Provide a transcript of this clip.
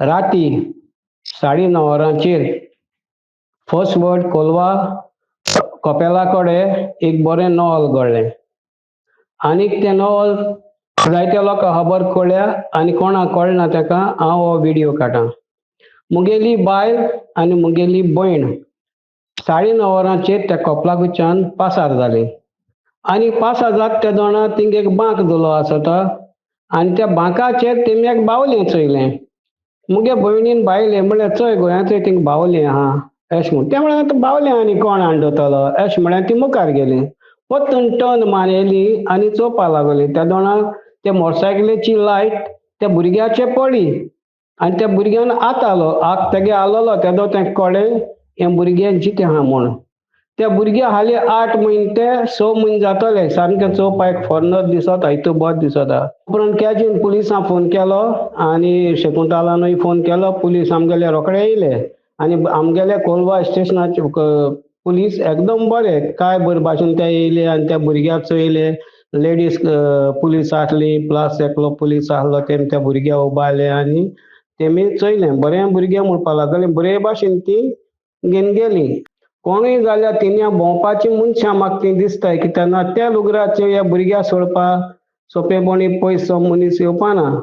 राती 9:30 वरांचेर first word Colva कपेला कडेन एक बरें नवल घडलें आनीक तें नवल जायत्या लोकांक खबर कळ्ळ्या आनी कोणाक कळना ताका हांव हो विडियो काडटा. मुगेली बायल आनी मुगेली भयण 9:30 वरांचेर त्या कपलाकडच्यान पासार जाली आनी पासार जाता ते दोणा तिंगे एक बांक दिलो आसता आनी त्या बांकाचेर तेमी एक बावलें चोयलें. मुगे भयणीन बायले म्हणल्यार चोय गोंयांत थिंग बावलें आहा अशें म्हूण. तें म्हळ्यार आतां बावलें आनी कोण हाडटलो अशें म्हळ्यार ती मुखार गेली. परतून टर्न मारली आनी चोवपाक लागली. त्या दोणाक त्या मोटरसायकलीची लायट त्या भुरग्याचे पडली आनी त्या भुरग्यान हात आलो, हात तेगे आलोलो तेदो तें कळ्ळें हें भुरगें जितें आहा म्हूण. त्या भुरग्या हाली 8 म्हयने ते 6 म्हयने जातले, सामकें चोवपाक एक फॉरनर दिसता, इतू बरो दिसता. उपरांत कॅजीन पुलिसांक फोन केलो आनी शकुंतलानूय फोन केलो. पुलीस आमगेले रोखडे येयले आनी आमगेले कोलवा स्टेशनाचे पुलीस एकदम बरे, काय बरे भाशेन ते येयले आनी त्या भुरग्याक चोयले. लेडीज पुलीस आसली, प्लस एकलो पुलीस आसलो, तेमी त्या भुरग्याक उबारले आनी तेमी चोयलें. बरें भुरगें म्हणपाक लागले, बरे भाशेन ती घेवन गेली. कोणूय जाल्यार तिणें भोंवपाची मनशां म्हाका ती दिसताय कित्याक ना त्या लुगराचेर ह्या भुरग्याक सोडपाक सोंपेपणी पयस मनीस येवपाना.